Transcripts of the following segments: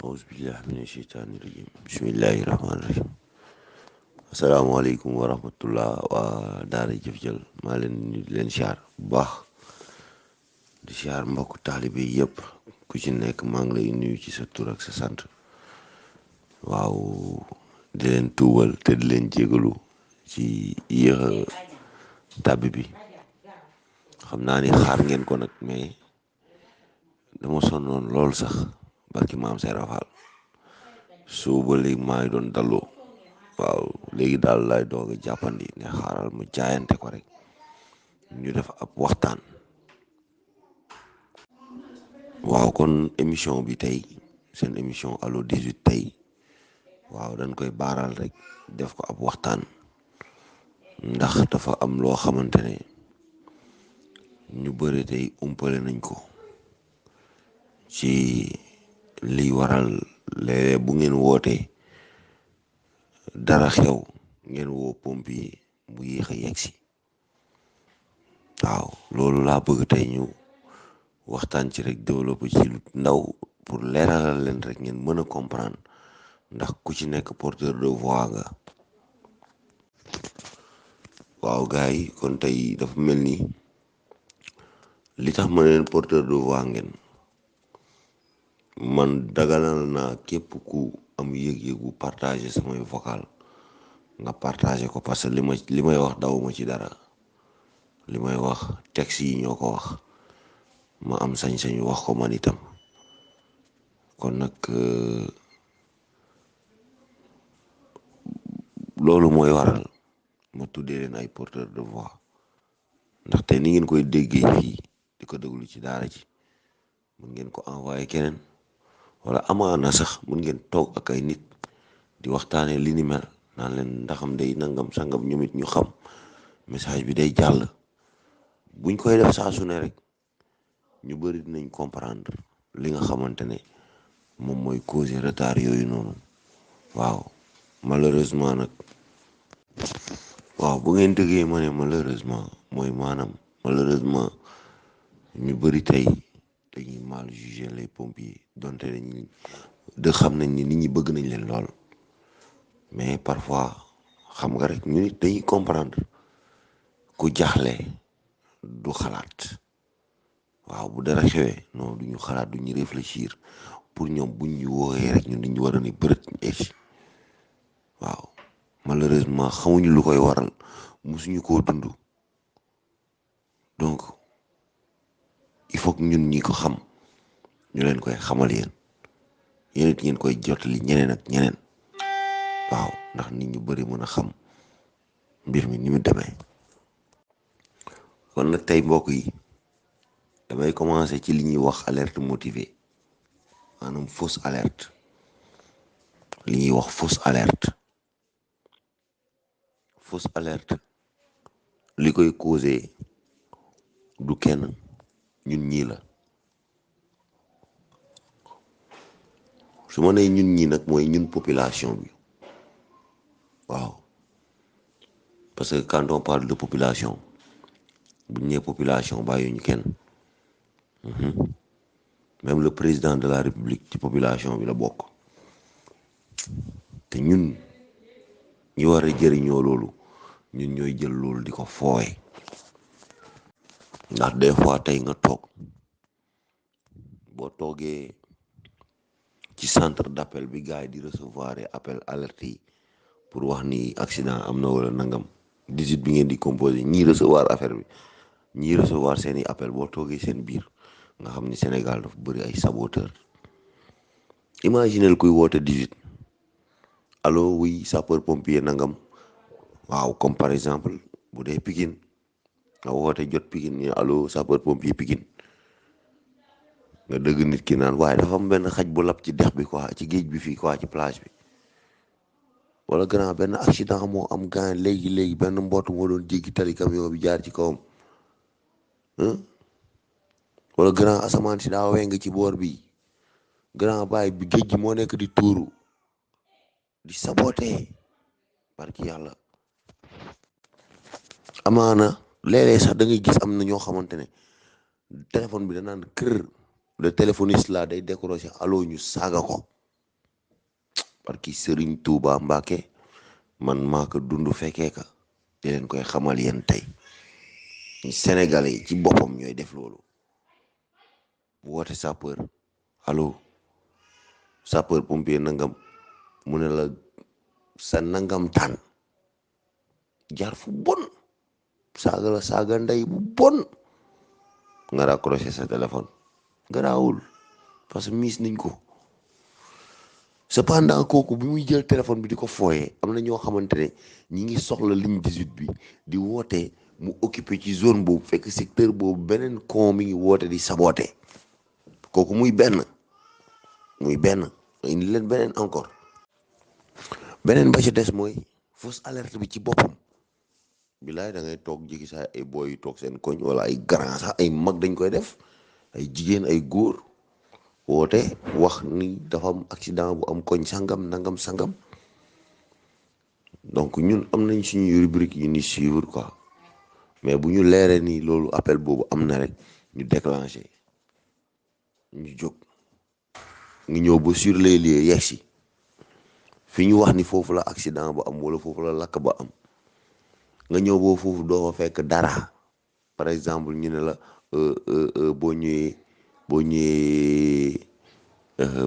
auzu billahi mina sheytaani rajim bismillahi rahmaani rahim asalaamaaleykum wa rahmatullah waa daara jëf jël maa leen ñu di leen siyaar bu baax di siyaar mbokk taalibe yëpp ku ci nekk maa ngi lay nuyu ci sa tur ak sa sant waaw di leen tuubal te di leen jégalu ci yéex a tàbbi bi xam naa ni xaar ngeen ko nag mais dama sonnoon lool sax barki maam Seera Faal suba léegi maa ngi doon dallu waaw léegi daal lay doog a jàppandi ne xaaral mu jaayante ko rek ñu def ab waxtaan. waaw kon émission bi tey seen émission allô 18 tey waaw dañ koy baaral rek def ko ab waxtaan ndax dafa am loo xamante ne ñu bëri tey umpale nañ ko ci liy waral léeg-léeg bu ngeen wootee dara xew ngeen woo pompier bu yéex a yegg si waaw loolu laa bëgg tey ñu waxtaan ci rek développé ci lu ndaw pour leeralal leen rek ngeen mën a comprendre ndax ku ci nekk porteur de voix nga waaw gars yi kon tey dafa mel ni li tax ma leen porteur de voix ngeen man daganal naa képp ku am yëg-yëgu partager samay vocal nga partager ko parce que li may wax dawuma ci dara li may wax texte yi ñoo ko wax ma am sañ-sañu wax ko man itam kon nag loolu mooy waral ma tuddee leen ay porteur de voix ndaxte ni ngeen koy déggee fii di ko déglu ci daara ji mun ngeen ko envoyé keneen wala amaana sax mun ngeen toog ak ay nit di waxtaanee li ni mel naan leen ndaxam day nangam sangam ñoom it ñu xam message bi day jàll buñ koy def saa su ne rek ñu bëri dinañ comprendre li nga xamante ne moom mooy causer retard yooyu noonu waaw malheureusement nag waaw bu ngeen déggee ma ne malheureusement mooy maanaam malheureusement ñu bëri tey dañuy mal juger les pompiers donte dañuy xam nañ ni nit ñi bëgg nañ leen lool mais parfois xam nga rek ñu nit dañuy comprendre ku jaxle du xalaat waaw bu dara xewee non duñu xalaat duñu réfléchir pour ñoom buñ ñu woowee rek ñun dañu war a ni bërët ñu egsi waaw malheureusement xamuñu lu koy waral musuñu koo dund donc il faut que ñun ñi ko xam ñu leen koy xamal yéen it ngeen koy jottali ñeneen ak ñeneen waaw ndax nit ñu bari mën a xam mbir mi ni mu demee kon nag tey mbokk yi damay commencer ci li ñuy wax alerte motivée maanaam fausse alerte li ñuy wax fausse alerte li koy causé du kenn ñun ñii la su ma nee ñun ñii nag mooy ñun population bi waaw parce que quand on parle de population bu ñu nee population bàyyiwuñu kenn même le président de la république ci population bi la bokk te ñun ñi war a jëriñoo loolu ñun ñooy jël loolu di ko foowe ndax des fois tey nga toog boo toogee ci centre d'appel bi gars yi di recevoir appel alerte yi pour wax ni accident am na wala nangam 18 bi ngeen di composé ñii recevoir affaire bi ñii recevoir seeni appel boo toogee seen biir nga xam ni Sénégal dafa bëri ay saboteur imaginel kuy woote 18 allo oui sapeur pompier nangam waaw comme par exemple bu dee Pikine nga woote jot Pikine ni allo sapeur pompier Pikine nga dëgg nit ki naan waaye dafa am benn xaj bu lab ci dex bi quoi ci géej bi fii quoi ci plage bi wala grand benn accident moo am gan léegi benn mbootu moo doon jéggi tali camion bi jaar ci kawam wala grand asamaan si daa weng ci boor bi grand baay bi géej gi moo nekk di tuuru di saboté barki yàlla amaana léeg-léeg sax da ngay gis am na ñoo xamante ne téléphone bi danaan kër le téléphoniste la day décroché allo ñu saaga ko parce que sëriñ Tuuba Mbàkke man maa ko dund fekkee ka di leen koy xamal yéen tey Sénégalais yi ci boppam ñooy def loolu woote sapeur allo sapeur pompier nangam mu ne la sa nangam taan jaar fu bon saaga la saaga ndey bu bon nga raccroché sa téléphone garaawul parce que miis nañ ko cependant kooku bi muy jël téléphone bi di ko fooyee am na ñoo xamante ne ñi ngi soxla ligne 18 bi di woote mu occupé ci zone boobu fekk secteur boobu beneen con mi ngi woote di saboté kooku muy benn indi leen beneen encore beneen ba ci des mooy fausse alerte bi ci boppam bilaay da ngay toog jigi sax ay booy yu toog seen koñ wala ay grand sax ay mag dañ koy def ay jigéen ay góor woote wax ni dafa am accident bu am koñ sangam nangam sangam donc ñun am nañ suñuy rubrique yu ni suivre quoi mais bu ñu leeree ni loolu appel boobu am na rek ñu déclenché ñu jóg ñu ñëw ba sur les lieux yegsi fi ñu wax ni foofu la accident ba am wala foofu la lakk ba am nga ñëw boo foofu doo fa fekk dara par exemple ñu ne la boo ñëwee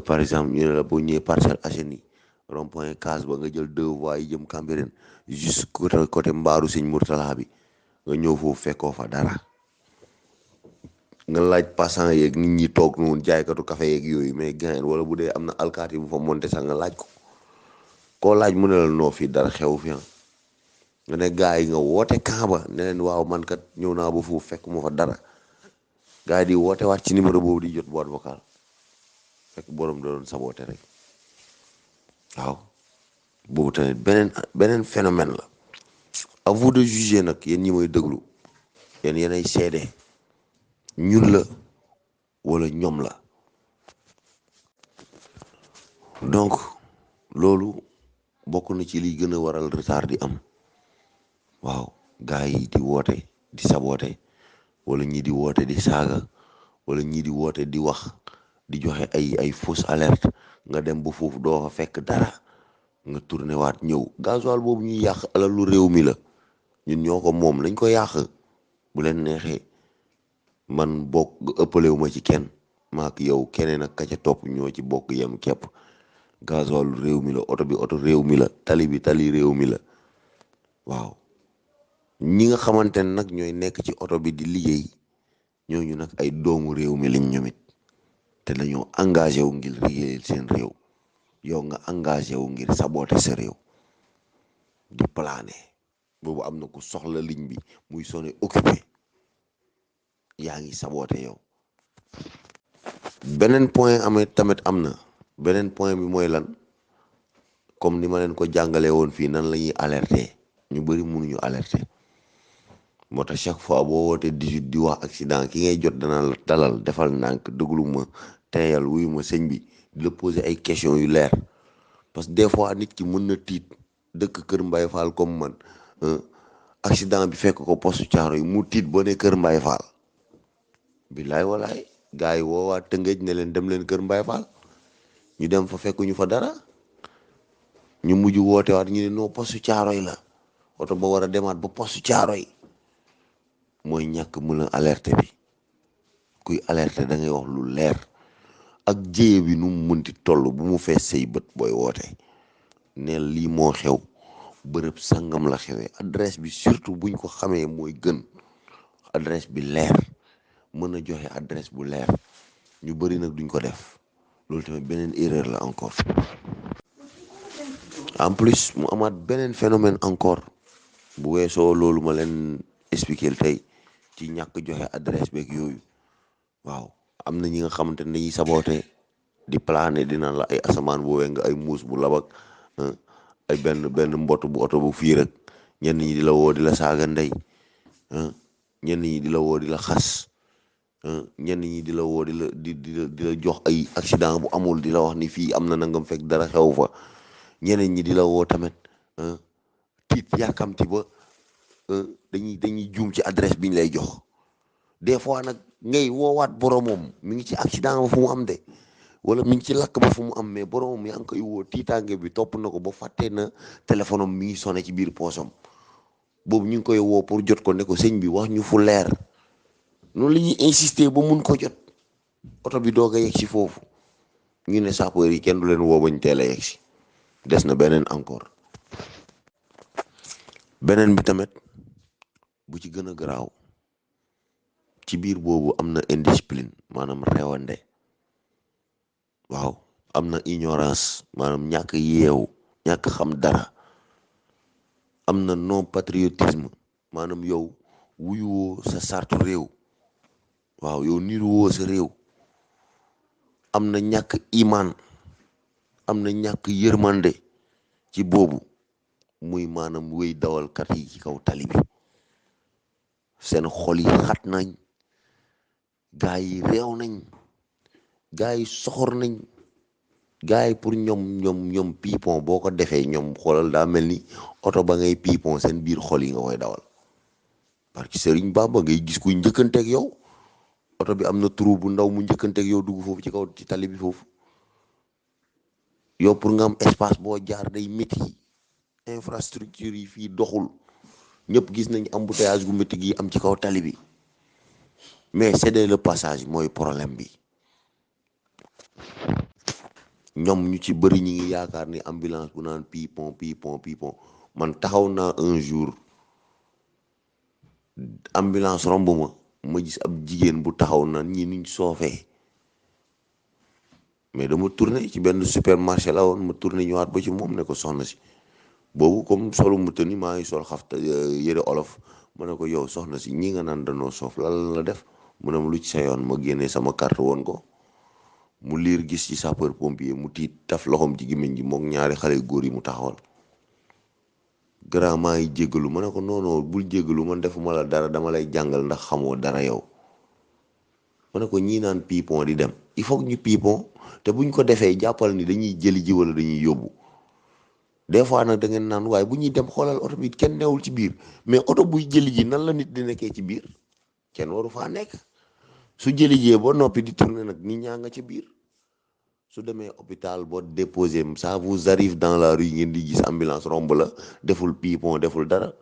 par exemple ñu ne la boo ñëwee Parcelles Assainies rond point case ba nga jël 2 voies yi jëm Cambérène juste côté mbaaru Sëñ Mourtala bi nga ñëw foofu fekkoo fa dara nga laaj passant yeeg nit ñi toog noonu jaaykatu café yeeg yooyu mais gain wala bu dee am na alkaati bu fa monté sax nga laaj ko koo laaj mu ne la noo fii dara xew fi nga ne gaa yi nga woote Kaaba ne leen waaw man kat ñëw naa ba foofu fekk ma fa dara gaa yi di woote waat ci numéro boobu di jot boîte vocale fekk borom da doon saboote rek waaw boobu tamit beneen phénomène la à vous de juger nag yéen ñi mooy déglu yéen ay seede ñun la wala ñoom la donc loolu bokk na ci liy gën a waral retard di am waaw gars yi di woote di saboote wala ñii di woote di saaga wala ñii di woote di wax di joxe ay fausse alerte nga dem ba foofu doo fa fekk dara nga tourné waat ñëw gasoil boobu ñuy yàq alalu réew mi la ñun ñoo ko moom lañ ko yàq bu leen neexee man bokk ëppalewu ma ci kenn maak yow keneen ak ka ca topp ñoo ci bokk yem képp gasoil réew mi la oto bi oto réew mi la tali bi tali réew mi la waaw ñi nga xamante ne nag ñooy nekk ci oto bi di liggéey ñooñu nag ay doomu réew mi lañ ñoomit te dañoo engagé wu ngir liggéeyal seen réew yow nga engagé wu ngir saboter sa réew di plané boobu am na ku soxla ligne bi muy sonné occupé yaa ngi saboté yow beneen point tamit am na beneen point bi mooy lan comme ni ma leen ko jàngalee woon fii nan la ñuy alerter ñu bëri mënuñu alerter moo tax chaque fois boo wootee 18 di wax accident ki ngay jot dana la dalal defal ndànk déglu ma teeyal wuyu ma sëñ bi di la poser ay questions yu leer parce que des fois nit ki mën na tiit dëkk Kër Mbaye Fall comme man accident bi fekk ko poste caaro yi mu tiit ba ne Kër Mbaye Fall billaay walaay gars yi woowaat Tëngéej ne leen dem leen Kër Mbaye Fall ñu dem fa fekkuñu fa dara ñu mujj woote waat ñu ne non poste caaro yi la oto ba war a demaat ba poste caaro yi mooy ñàkk mën a alerte bi kuy alerte da ngay wax lu leer ak jéye bi nu mu mënti toll bu mu fees say bët booy woote neel lii moo xew bërëb sangam la xewee adresse bi surtout buñ ko xamee mooy gën adresse bi leer mën a joxe adresse bu leer ñu bëri nag duñ ko def loolu tamit beneen erreur la encore en plus mu amaat beneen phénomène encore bu weesoo loolu ma leen expliquer tey ci ñàkk joxe adresse beeg yooyu waaw am na ñi nga xamante ne dañuy saboote di plané dina la ay asamaan bu weng ay muus bu labak ay benn mbott bu oto bu fii rek ñenn ñi di la woo di la saaga ndey ñenn ñi di la woo di la xas ñenn ñi di la woo di la jox ay accident bu amul di la wax ni fii am na nangam fekk dara xew fa ñeneen ñi di la woo tamit tiit yàkkamti ba dañuy juum ci adresse bi ñu lay jox des fois nag ngay woowaat boromam mi ngi ci accident ba fu mu am de wala mi ngi ci lakk ba fu mu am mais boromam yaa ngi koy woo tiitaange bi topp na ko ba fàttee na téléphone am mi ngi sonné ci biir poosam boobu ñu ngi koy woo pour jot ko ne ko sëñ bi wax ñu fu leer noonu la ñuy insister ba mun ko jot oto bi doog a yegg si foofu ñu ne sapeur yi kenn du leen woo bañ teel a yegg si des na beneen encore beneen bi tamit bu ci gën a garaaw ci biir boobu am na indiscipline maanaam réewande waaw am na ignorance maanaam ñàkk yeewu ñàkk xam dara am na non patriotisme maanaam yow wuyuwoo sa sartu réew waaw yow niruwoo sa réew am na ñàkk imaan am na ñàkk yërmande ci boobu muy maanaam wéy dawalkat yi ci kaw tali bi seen xol yi xat nañ gaa yi réew nañ gaa yi soxor nañ gaa yi pour ñoom piipon boo ko defee ñoom xoolal daa mel ni oto ba ngay piipon seen biir xol yi nga koy dawal parce que sëriñ Bamba ngay gis kuy njëkkanteeg yow oto bi am na trou bu ndaw mu njëkkanteeg yow dugg foofu ci kaw ci tali bi foofu yow pour nga am espace boo jaar day métti infrastructure yi fii doxul ñëpp gis nañ embouteillage gu métti gi am ci kaw tali bi mais céder le passage mooy problème bi ñoom ñu ci bëri ñi ngi yaakaar ni ambulance bu naan piipon man taxaw naa un jour ambulance romb ma gis ab jigéen bu taxaw na ñi nuñ soofee mais dama tourné ci benn supermarché la woon ma tourné ñëwaat ba ci moom ne ko soxna si boobu comme solu mu tëni maa ngi sol xafta yëre olof ma ne ko yow soxna si ñi nga naan danoo soof lan la def mu ne ma lu ci sa yoon ma génnee sama carte woon ko mu liir gis ci sapeur pompier mu tiit taf loxoom ci gémmiñ gi mook ñaari xale góor yi mu taxawal grand maa ngi jéggalu ma ne ko non bul jéggalu man defuma la dara dama lay jàngal ndax xamoo dara yow ma ne ko ñii naan piipon di dem il faut que ñu piipon te buñ ko defee jàppal ni dañuy jëli ji wala dañuy yóbbu des fois nag da ngeen naan waaye bu ñuy dem xoolal oto bi kenn newul ci biir mais oto buy jëli ji nan la nit di nekkee ci biir kenn waru faa nekk su jëli jee ba noppi di tourner nag nit ñaa nga ci biir su demee hôpital boo déposé ça vous arrive dans la rue ngeen di gis ambulance romb la deful piipon deful dara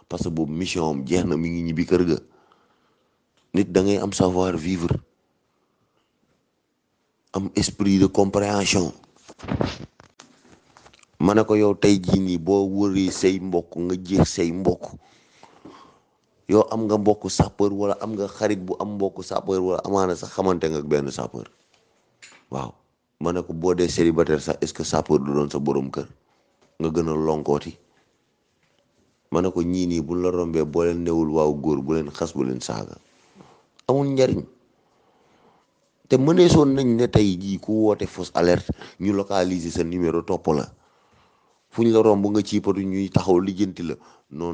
parce que boobu mission am jeex na mi ngi ñibbi kër ga nit da ngay am savoir vivre am esprit de compréhension ma ne ko yow tey jii nii boo wëree say mbokk nga jeex say mbokk yow am nga mbokk sapeur wala am nga xarit bu am mbokk sapeur wala amaana sax xamante nga ak benn sapeur waaw ma ne ko boo dee célibataire sax est-ce que sapeur du doon sa borom kër nga gën a lonkooti ma ne ko ñii nii buñ la rombee boo leen newul waaw góor bu leen xas bu leen saaga amul njariñ te mëneesoon nañ ne tey jii ku woote fausse alerte ñu localiser sa numéro topp la fu ñu la romb nga ciipatu ñuy taxaw lijjanti la non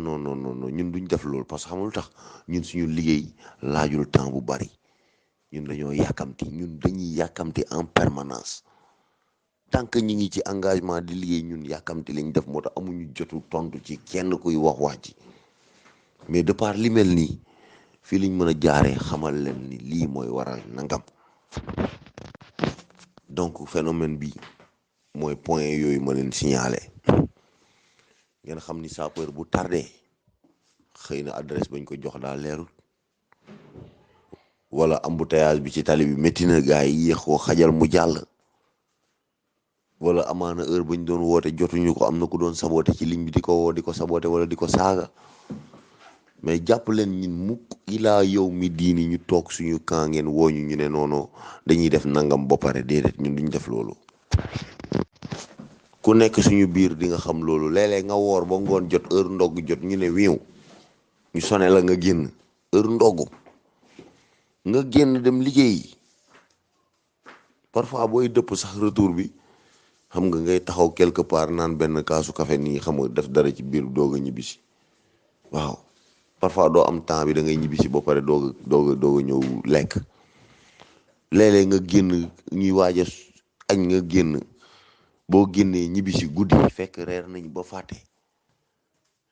ñun duñ def loolu parce que xamul tax ñun suñu liggéey laajul temps bu bari ñun dañoo yàkkamti ñun dañuy yàkkamti en permanence tant que ñi ngi ci engagement di liggéey ñun yàkkamti lañ def moo tax amuñu jotu tontu ci kenn kuy wax ci mais de part li mel nii fii liñ mën a jaaree xamal leen ni lii mooy waral nangam donc phénomène bi mooy point yooyu ma leen signalé ngeen xam ni sapeur bu tardé xëy na adresse bañ ko jox daal leerul wala embouteillage bi ci tali bi métti na gaa yi yéex koo xajal mu jàll wala amaana heure bañ doon woote jotuñu ko am na ku doon saboté ci ligne bi di ko woo di ko saboté wala di ko saaga mais jàpp leen ñun mukk ilaa yow mi diini ñu toog suñu camp ngeen wooñu ñu ne noonu dañuy def nangam ba pare déedéet ñun duñ def loolu ku nekk suñu biir di nga xam loolu léeg-léeg nga woor ba ngoon jot heure ndogg jot ñu ne wiiw ñu sone la nga génn heure ndogg nga génn dem liggéey parfois booy dëpp sax retour bi xam nga ngay taxaw quelque part naan benn kaasu café nii xam nga def dara ci biir doog a ñibbisi waaw parfois doo am temps bi da ngay ñibbisi ba pare doog a ñëw lekk léeg-léeg nga génn ñuy waaj a añ nga génn boo génnee ñibbisi guddi fekk reer nañ ba fàtte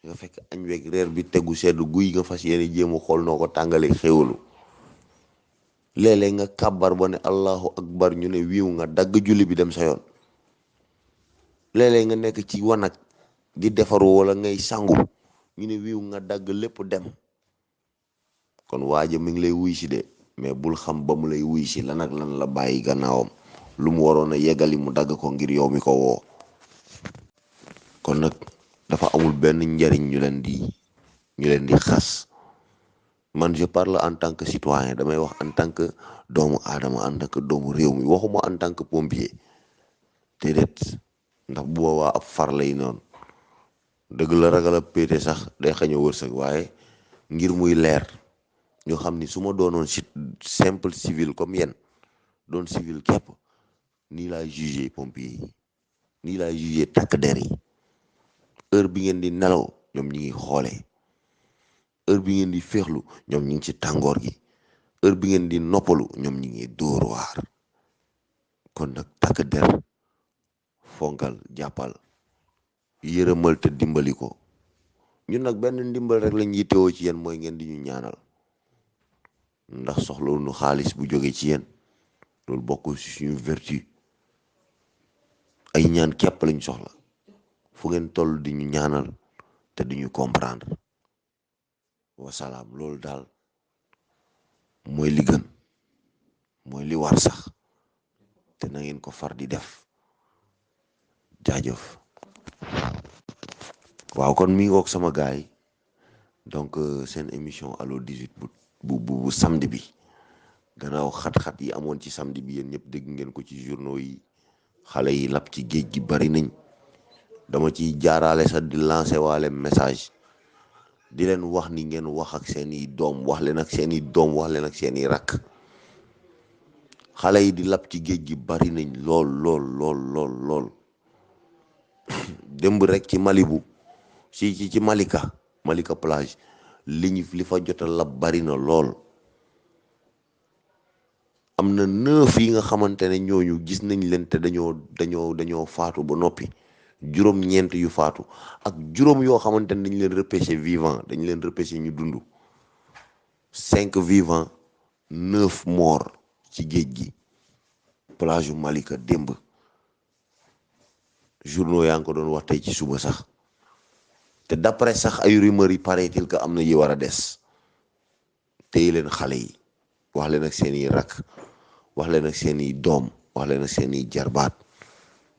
nga fekk añ weeg reer bi tegu sedd guy nga fas yéene jéem a xool noo ko tàngalee xéwalu léeg-léeg nga kàbbar ba ne allahu akbar ñu ne wiiw nga dagg julli bi dem sa yoon. léeg-léeg nga nekk ci wanag di defaru wala ngay sangu ñu ne wiiw nga dagg lépp dem. kon waaja mi ngi lay wuy si de mais bul xam ba mu lay wuy si lan ak lan la bàyyi gannaawam lu mu waroon a yeggali mu dagg ko ngir yow mi ko woo. kon nag dafa amul benn njariñ ñu leen di xas. man je parle en tant que citoyen, damay wax en tant que doomu aadama, en tant que doomu réew mi, waxuma en tant que pompier déedéet, ndax bu boobaa ab far lay noonu. dëgg la ragal a péete sax day xañ a wërsëg, waaye ngir muy leer ñu xam ni su ma doonoon simple civil comme yéen doon civil képp, nii laay jugé pompier yi, nii laay jugé takk der yi. heure bi ngeen di nelaw ñoom ñi ngi xoolee, heure bi ngeen di féexlu ñoom ñi ngi ci tàngoor gi, heure bi ngeen di noppalu ñoom ñi ngi dóor waar. kon nag takk der fonkal, jàppal, yërëmal te dimbali ko. ñun nag benn ndimbal rek lañ yittewoo ci yéen, mooy ngeen di ñu ñaanal, ndax soxla nu xaalis bu jóge ci yéen, loolu bokk ci suñu vertu. ay ñaan képp lañ soxla, fu ngeen toll di ñu ñaanal te di ñu comprendre. wasalaam, loolu daal mooy li gën, mooy li war sax, te na ngeen ko far di def. jaajëf. waaw kon mi ngoog sama gaay yi, donc seen émission allô 18 bu samedi bi, gannaaw xat-xat yi amoon ci samedi bi, yéen ñëpp dégg ngeen ko ci journaux yi. xale yi lab ci géej gi bari nañ. dama ciy jaaraale sax di lancer waale message, di leen wax ni ngeen wax ak seeni doom, wax leen ak seeni doom, wax leen ak seeni rakk. xale yi di lab ci géej gi bari nañ lool lool lool lool lool. démb rek ci Malibu, ci Malika plage, li fa jot a lab bari na lool. am na 9 yi nga xamante ne ñooñu gis nañ leen te dañoo faatu ba noppi. juróom-ñeent yu faatu ak juróom yoo xamante ne dañ leen repêché vivant, dañ leen repêché ñu dund. 5 vivants, 9 morts ci géej gi, plage yu Malika démb. journaux yaa ngi ko doon wax tey ci suba sax. te d'après sax ay rumeurs yi paraît-il que am na yi war a des. téye leen xale yi, wax leen ak seeni rakk, wax leen ak seeni doom, wax leen ak seeni jarbaat,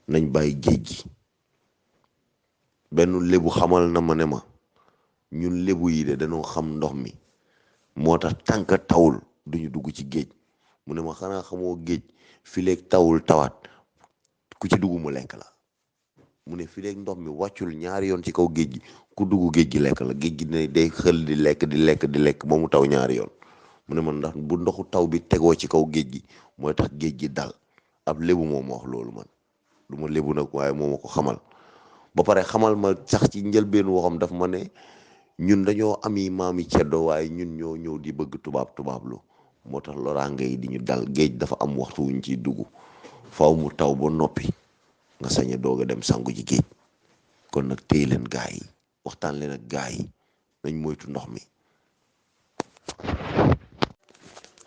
nañ bàyyi géej gi. benn lébu xamal na ma ne ma, ñun lébu yi de dañoo xam ndox mi, moo tax tànk tawul duñu dugg ci géej. mu ne ma xanaa xamoo géej fileeg tawul tawaat ku ci dugg mu lekk la. mu ne fileeg ndox mi wàccul ñaari yoon ci kaw géej gi, ku dugg géej gi lekk la. géej gi ne day xël di lekk ba mu taw ñaari yoon. mu ne ma ndax bu ndoxu taw bi tegoo ci kaw géej gi mooy tax géej gi dal. ab lébu moo ma wax loolu, man du ma lébu nag, waaye moo ma ko xamal. ba pare xamal ma sax ci njëlbeenu waxam daf ma ne ñun dañoo ami maami ceddo, waaye ñun ñoo ñëw di bëgg tubaab lu moo tax loraange yi di ñu dal. géej dafa am waxtu wuñ ciy dugg, faaw mu taw ba noppi nga sañ a doog a dem sangu ji géej. kon nag téye leen gaa yi, waxtaan leen ak gaa yi, nañ moytu ndox mi.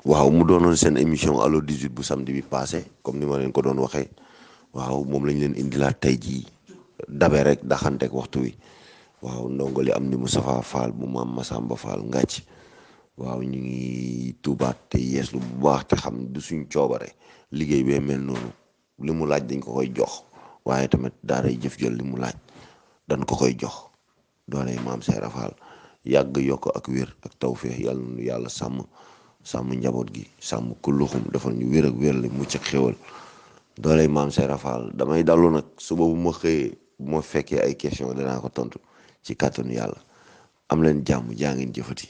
waaw, mu doonoon seen émission allô 18 bu samedi bi passé, comme ni ma leen ko doon waxee. waaw, moom lañ leen indilaat tey jii, dabe rek daxanteeg waxtu wi. waaw, ndongo li am ni Moustafa Fall bu maam Massamba Fall ngàcc. waaw, ñu ngi tuubaat te yeeslu bu baax, te xam du suñ coobare, liggéey bee mel noonu. li mu laaj dañ ko koy jox, waaye tamit daaray jëf jël li mu laaj dañ ko koy jox. dooley maam Seera Fall yàgg yokk ak wér ak tawféex, yàlla nu yàlla sàmm njaboot gi, sàmm kulluxum, defal ñu wér ak wér li mucc ak xéwal. dooley maam Seera Fall. damay dallu nag suba bu ma xëyee, bu ma fekkee ay question danaa ko tontu ci kàttanu yàlla. am leen jàmm, jaa ngeen jëfati.